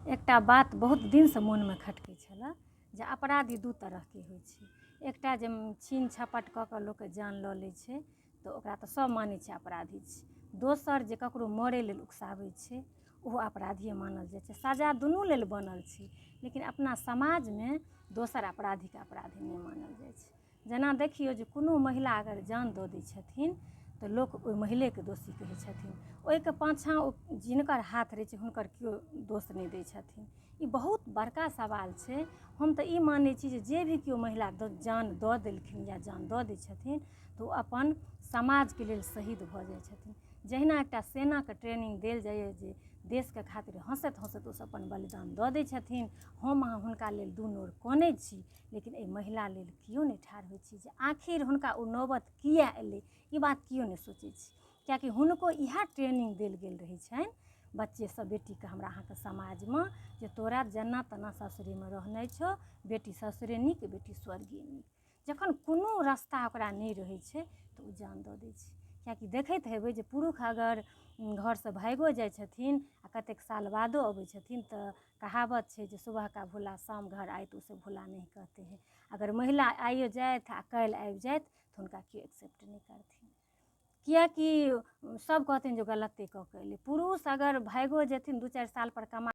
एकटा बात बहुत दिनसँ मोनमे खटकै छलए जे अपराधी दू तरहके होइ छै। एकटा जे छीन झपट कऽ कऽ लोकके जान लऽ लै छै तऽ ओकरा तऽ सब मानै छै अपराधी छै। दोसर जे ककरो मरै लेल उकसाबै छै, ओहो अपराधिए मानल जाइ छै। सजा दुनू लेल बनल छै, लेकिन अपना समाजमे दोसर अपराधीके अपराधी नहि मानल जाइ छै। जेना देखियौ जे कोनो महिला अगर जान दऽ दै छथिन तऽ लोक ओहि महिलेके दोषी कहै छथिन, ओहिके पाछाँ ओ जिनकर हाथ रहै छै हुनकर केओ दोष नहि दै छथिन। ई बहुत बड़का सवाल छै। हम तऽ ई मानै छी जे जे भी केओ महिला जान दऽ देलखिन या जान दऽ दै छथिन तऽ ओ अपन समाजके लेल शहीद भऽ जाइ छथिन। जहिना एकटा सेनाके ट्रेनिंग देल जाइए जे देशके खातिर हँसैत हँसैत ओसभ अपन बलिदान दऽ दै छथिन, हम अहाँ हुनका लेल दू नोर कनै छी, लेकिन एहि महिला लेल केओ नहि ठाढ़ होइ छी जे आखिर हुनका ओ नौबत किया एलै, ई बात केओ नहि सोचै छै। कियाकि हुनको इएह ट्रेनिंग देल गेल रहै छनि बच्चेसँ बेटीके हमरा अहाँके समाजमे जे तोरा जेना तेना ससुरेमे रहनाइ छौ, बेटी ससुरे नीक बेटी स्वर्गे नीक। जखन कोनो रास्ता ओकरा नहि रहै छै तऽ ओ जान दऽ दै छै। कियाकि देखैत हेबै जे पुरुष अगर घरसँ भागिओ जाइ छथिन आ कतेक साल बादो अबै छथिन तऽ कहावत छै जे सुबह का भूला शाम घर आए तो उसे भूला नहीं कहते हैं। अगर महिला आइयो जाथि आ काल्हि आबि जाथि तऽ हुनका केओ एक्सेप्ट नहि करथिन, कियाकि सब कहथिन जे गलते कऽ के एलै। पुरुष अगर भागिओ जेथिन 2-4 साल पर कमा